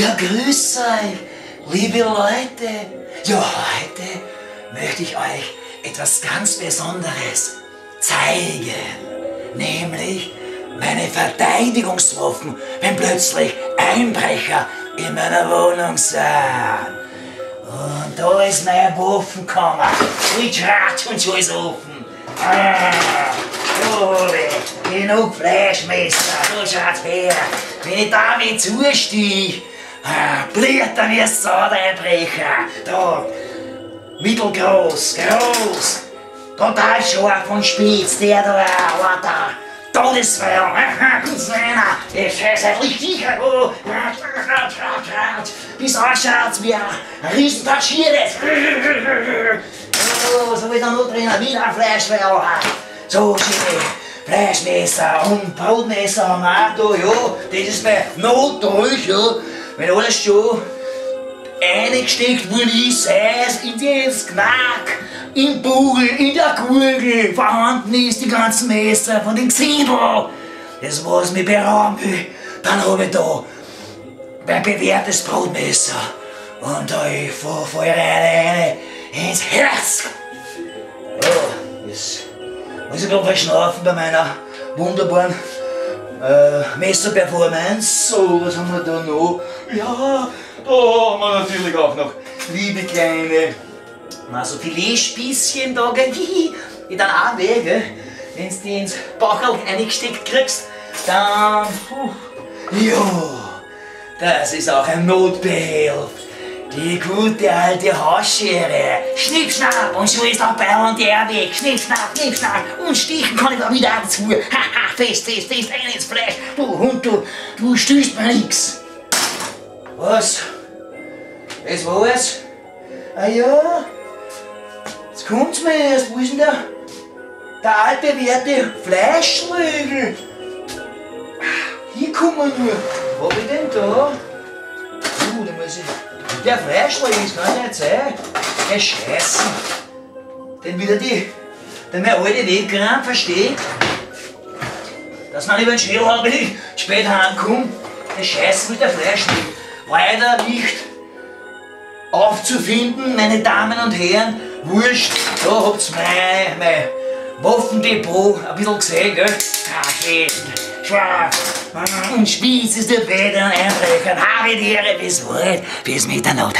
Ja, grüß euch, liebe Leute. Ja, heute möchte ich euch etwas ganz Besonderes zeigen. Nämlich meine Verteidigungswaffen, wenn plötzlich Einbrecher in meiner Wohnung sind. Und da ist meine Waffenkammer. Mit und schon ist offen. Ah, genug Fleischmesser, da schaut's her. Wenn ich damit zustich, bläht er mir so, der Einbrecher. Da, mittelgroß, groß, total scharf und spitz, der da, da. Todesfeuer, einer, der Scheiße richtig, bis ausschaut wie ein Riesenpaschieres. Oh, so wieder noch drin, wieder ein Fleischfeuer. So, schön, Fleischmesser und Brotmesser haben wir auch da, ja, das ist mein Notdurch, ja, wenn alles schon eingesteckt worden ist, sei es in das Knack, im Bugel, in der Gurgel, vorhanden ist die ganzen Messer von den Gesindel. Das, was mich berauben will, dann hab ich da mein bewährtes Brotmesser. Und da ich fahr ich rein, ins Herz. Ja, das muss ich grad verschnaufen bei meiner wunderbaren Messerperformance. So, was haben wir da noch? Ja, da haben wir natürlich auch noch liebe kleine, na, so Filetspießchen da, gell? Die dann auch weh, gell? Wenn du die ins Bauchel reingesteckt kriegst, dann, puh, ja, das ist auch ein Notbehelf. Die gute alte Hausschere. Schnipp, schnapp und schon ist der Beil und der weg. Schnipp, schnapp, schnipp, schnapp und stichen kann ich da wieder dazu. Haha, fest, fest, fest, rein ins Fleisch. Du Hund, du stößt mir nix. Was? Das war's? Ah ja, jetzt kommt's mir erst. Wo ist denn der altbewährte Fleischlögel? Hier kommen wir nur. Was hab ich denn da? Da muss ich. Der Fleischlögel, das kann nicht sein. Der Scheiße. Den wieder den mein alte Weggerannt versteht. Dass man über den Schädel hat, wenn ich spät heimkomme. Der Scheiße mit der Fleischlögel. Leider nicht aufzufinden, meine Damen und Herren. Wurscht, da habt's mein Waffendepot ein bisschen gesehen, gell? Scharf und spitz ist der Bett an Einbrechern. Habe die Ehre, bis bald, bis Mitternacht.